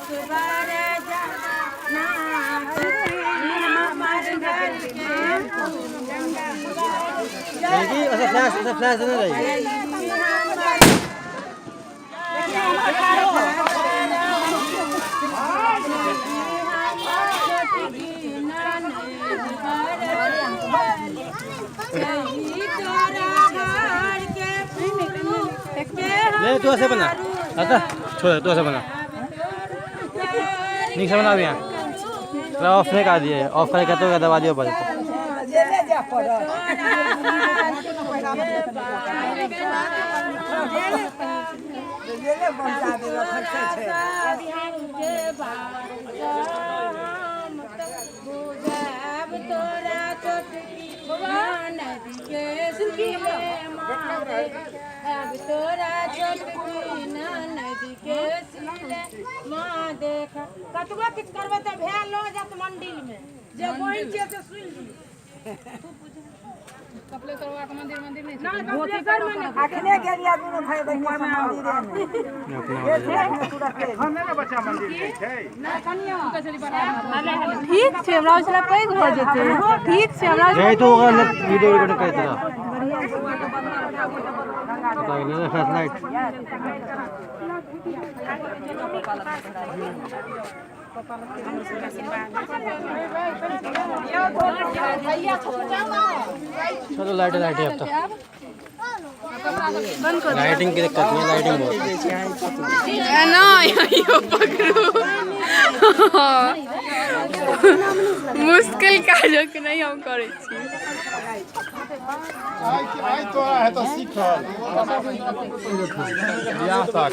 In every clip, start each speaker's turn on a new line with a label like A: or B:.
A: अच्छा फ्लैश, अच्छा फ्लैश देने रही। ले तू ऐसे बना, आता छोड़, तू ऐसे बना, नीचे बना दिया, थोड़ा ऑफ नहीं कर दिए, ऑफ करके तो दबा दियो पड़े।
B: कतबो किछु करबै तऽ भेल लऽ जायत मंदिर मे जे बहिन छियै से सुनि लियौ।
C: अखने गेलियै दुनू भाई बहिन मंदिरे मे।
D: एखन ने बच्चा मंदिर जाइ छै।
E: ठीक छै, हमरा छलै पैघ भऽ जेतै। ठीक छै, हमरा
A: यही तो होगा, वीडियो रिकॉर्डिंग करते रहो। Flash light. चलो लाइट लाइट है अब तो, लाइटिंग की दिक्कत नहीं है, लाइटिंग बहुत है।
E: एना यौ पकड़ू, मुश्किल काजक नहि हम करै छी।
D: आइ तोरा हेतौ सीखल बियाह तक,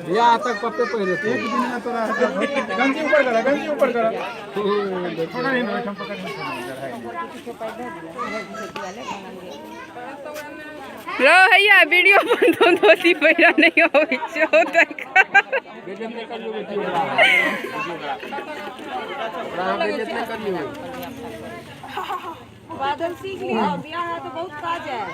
D: बियाह तक पप्पे पहिरे एक दिन में तोरा हेतौ। गंजी ऊपर कर, गंजी ऊपर कर, पकड़ ही ओहिठाम पकड़।
E: रो हैया वीडियो पर धोती पहिरा नहि अबै छै तक।
B: बादल सीख लियो, बियाह है तो बहुत काज है।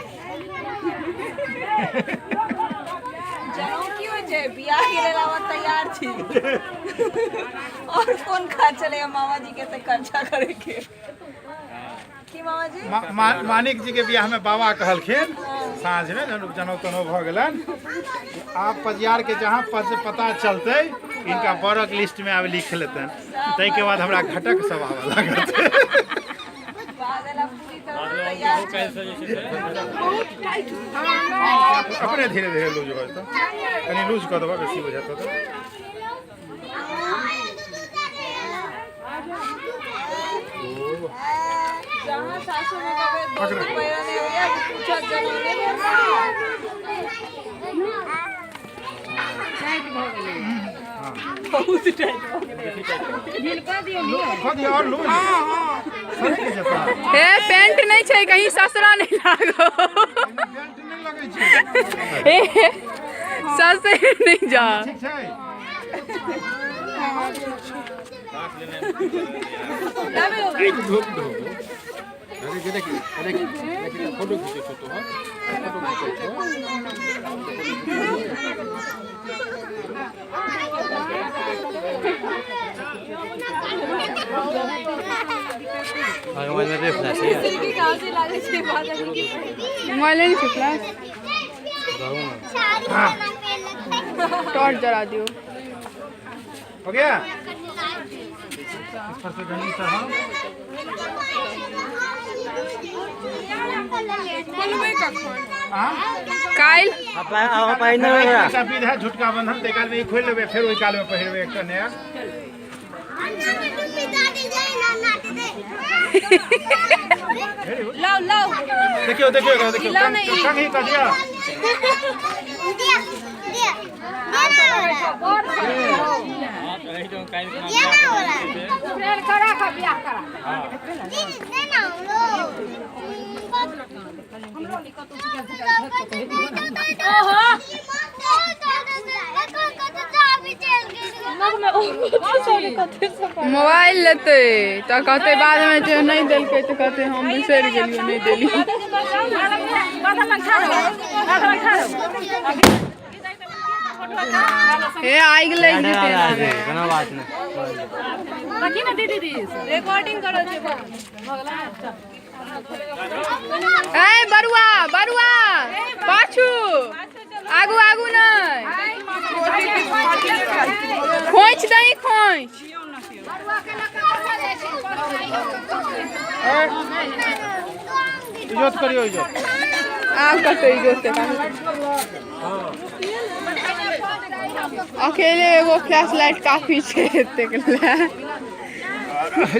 F: जनउ की होइ छै? बियाह के लेल आब तैयार छी, और कोन काज छलै मामा जी के तऽ खर्चा करे के की मामा जी?
D: मानिक जी के बियाह में बाबा कहलखिन साँझ में जहन जनउ तनउ भऽ गेलनि, आब पजियार के जहाँ पता चलतै इनका बरक लिस्ट में आब लिख लेतनि, ताहिके बाद हमरा घटक सब आबऽ लागत।
F: बादल आब पूरी तरह से तैयार छै।
D: अपने धीरे धीरे लूज भऽ जेतौ, कनि लूज कऽ देबऽ, बेसी बुझेतौ तऽ।
F: जहाँ सासुर में कहबै धोती पहिरऽ नहि होइया, पूछत जनउ नहि भेल? बहुत टाइट भऽ गेलै।
D: कऽ दियौ आओर लूज, सटि जेतौ।
E: हे, पेंट नहि छै, कहीं ससरा नहि लागो।
D: बेल्ट नहि लगै छै।
E: हे, ससरि नहि जा।
D: ठीक छै।
A: मोबाइल में फ्लैश है।
E: मोबाइल नहि छै फ्लैश, टॉर्च जरा दियौ।
D: हो गया, इस पर से गंजी चढ़ाओ।
E: खोलबै कखन?
D: हाँ।
E: काल्हि।
A: पहिने।
D: एकटा विध है झुटका बंधन, ताहि कालमे ई खोलि लेबै, फेर ओहि कालमे पहिरबै एकटा नया।
F: लाउ लाउ।
D: देखियौ देखियौ देखियौ, कंघी कऽ दिअ।
B: करा कऽ बियाह करा।
E: मोबाइल लेतै तऽ कहतै बादमे जे नहि देलकै, तऽ कहतै हम बिसरि गेलियै, नहि देलियै। हे आगि लागि जेतै एनामे।
A: कोनो बात नहि।
B: रिकॉर्डिंग करै छै।
E: ए बरुआ बरुआ, पाछू आगू आगू नहि, खोंच दही खोंच।
D: इजोत करियौ, इजोत।
E: आब कतौ इजोत? अकेले एगो फ्लैश लाइट काफी छै एतेक लए।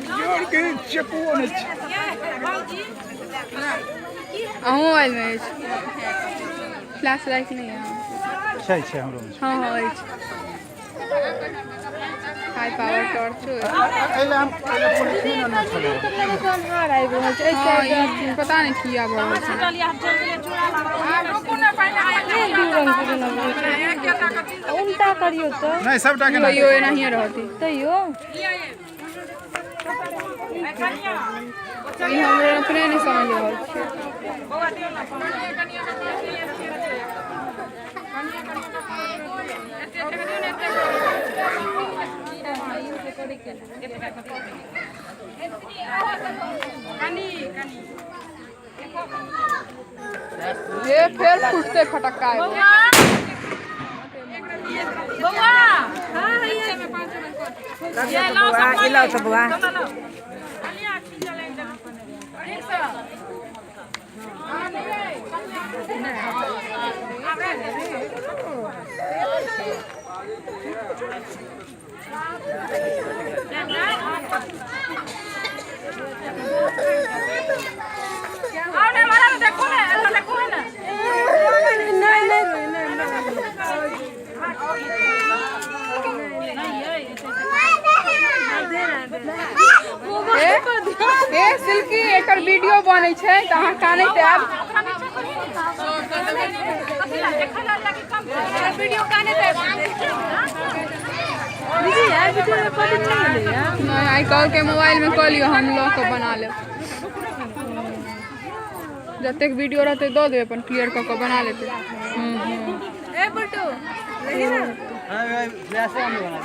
D: जोर के चकुओ नहि छै।
E: अहूँ मोबाइलमे अछि फ्लैश लाइट? नहि है?
D: छै छै, हमरो मे छै।
E: हँ हँ, अछि। हाई पावर टॉर्चो अछि।
D: एहि हम पहिले पोलिथीन आनने छलहुँ।
E: हँ, ई पता नहि किया भऽ रहल छै।
B: उल्टा करियौ तऽ।
D: नहि, सबटा के।
E: तैयो एनाहिए रहतै।
B: तैयो
E: ई हमरो अपने नहि समझ रहल छियै। हे, फेर फुटतै फटक्का एगो।
B: बौआ।
C: बौआ, इलाउ तऽ बौआ।
B: नहीं नहीं नहीं।
E: हे हे सिल्की, एकर वीडियो बनै छै तऽ अहाँ कानैत आयब।
B: वीडियो काने दीदी यार, वीडियो रिकॉर्डिंग नहीं भेलै यार।
E: नहि, आइ कहलकै मोबाइलमे कऽ लियौ, हम लऽ कऽ बना लेब। जतेक वीडियो रहतै दऽ देबै, अपन क्लियर कऽ कऽ बना लेतै। हूँ हूँ।
B: ए बटू, लगी ना।
A: फ्लैश हम बना।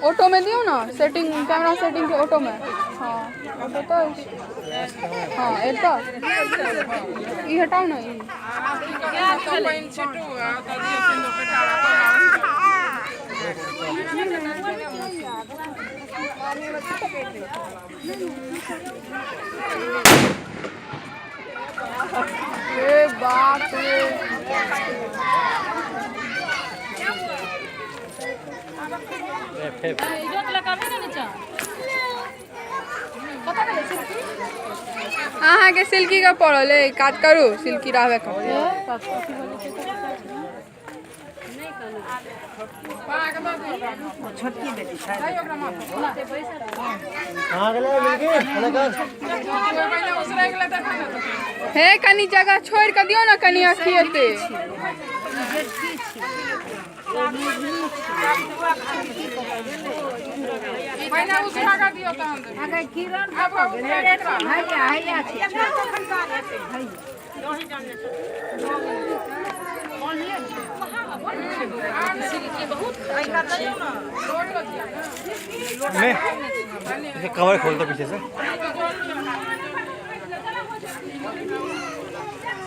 E: ऑटो में दियौ ने सेटिंग, कैमरा सेटिंग के ऑटो में। हाँ, ऑटो तऽ अछि। हाँ, एतऽ ई हटाउ ने ई। ए बाप रे!
A: फेर।
B: इजोत लगाबे ने नीचा। कतऽ गेलै सिल्की?
E: अहाँके सिल्की के पड़ल अइ, काज करू, सिल्की रहबे करतै।
C: छोटकी बेटी छै।
A: कहाँ गेलै मिलके कर?
E: हे, कनी जगह छोड़ि कऽ दियौ ने, कनी अथी एतै।
C: हैया हैया छै।
A: मैं इसे कवर खोल दो पीछे से।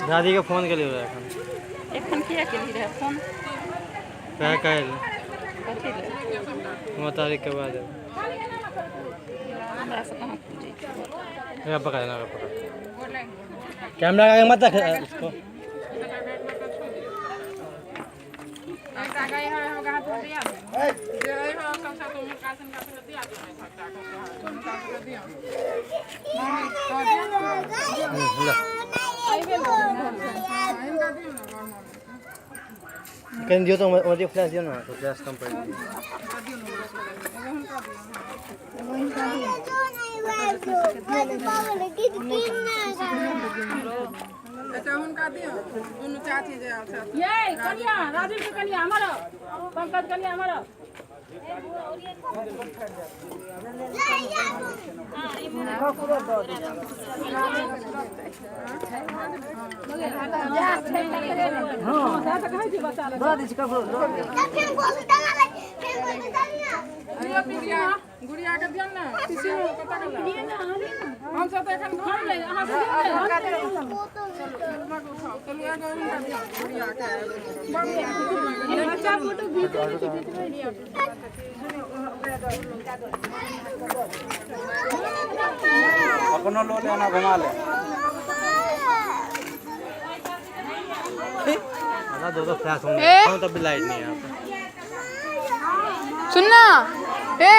A: दादी के फोन के लिए रहा एखन।
F: एखन किया केली रहै फोन?
A: कहे काल्हि।
F: कथी लए?
A: 9 तारीख के बाद।
F: हमरा से कहाँ पूछै छै?
A: मेरा पकड़ ना, पकड़ कैमरा का आगे मत रख इसको। ले। कहीं दियो तो और दियो, फ्लैश दियो ना, तो फ्लैश कम पड़ गई।
B: ये कनिया, राजीव के कनिया हमर, पंकज कनिया हमर।
E: गुड़िया के दियौ ने पीसी में कतऽ गेलै हम सब तऽ एखन घर नहि अहाँ सब चलू एगो हुनका दियौ गुड़िया के। बच्चा फोटो घीचै।
A: अपनो लो ले ना घुमा ले दो दो फ्लैश होंगे
E: ए?
A: तब भी लाइट नहीं है यहाँ पे।
E: सुनना ए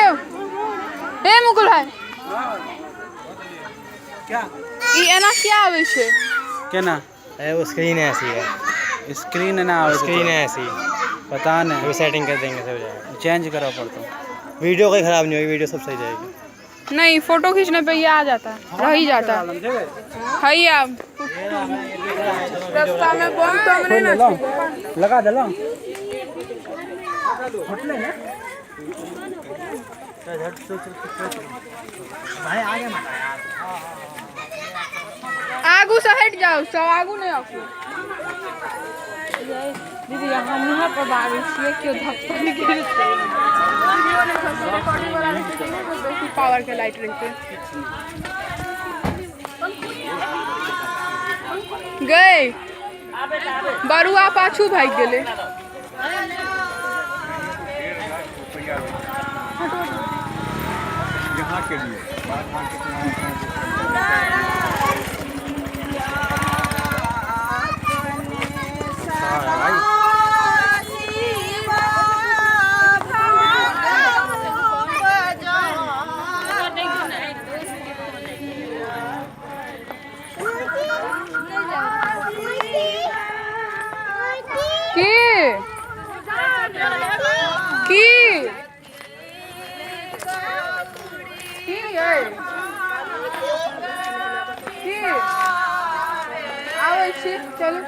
E: ए मुकुल भाई
G: क्या
E: ई एना किया आबै छै?
G: केना?
A: अरे वो स्क्रीन ऐसी है।
G: स्क्रीन ना आवे।
A: स्क्रीन है ऐसी।
G: पता नहीं।
A: वो सेटिंग कर देंगे सब हो जाएगा।
G: चेंज करा पड़ता।
A: वीडियो कोई खराब नहीं होगी, वीडियो सब सही जाएगी।
E: नहीं फोटो खींचने पे ये आ जाता है, रह ही जाता है। हैया रास्ता में बम तम नहीं ना
G: लगा देलो।
E: आगू से हट जाओ सब, आगू नहीं आओ।
F: दीदी यहाँ मुँह पर बाजै छियै केओ धक्का नहि गिरतै।
E: वीडियो नहीं खसै, रिकॉर्डिंग वाला रहतै तऽ नहि बेसी पावर के लाइट रहतै। गए बरुआ पाछू भागि गेलै।
D: यहाँ के लिए
E: की की की यै की आबै छी चलू।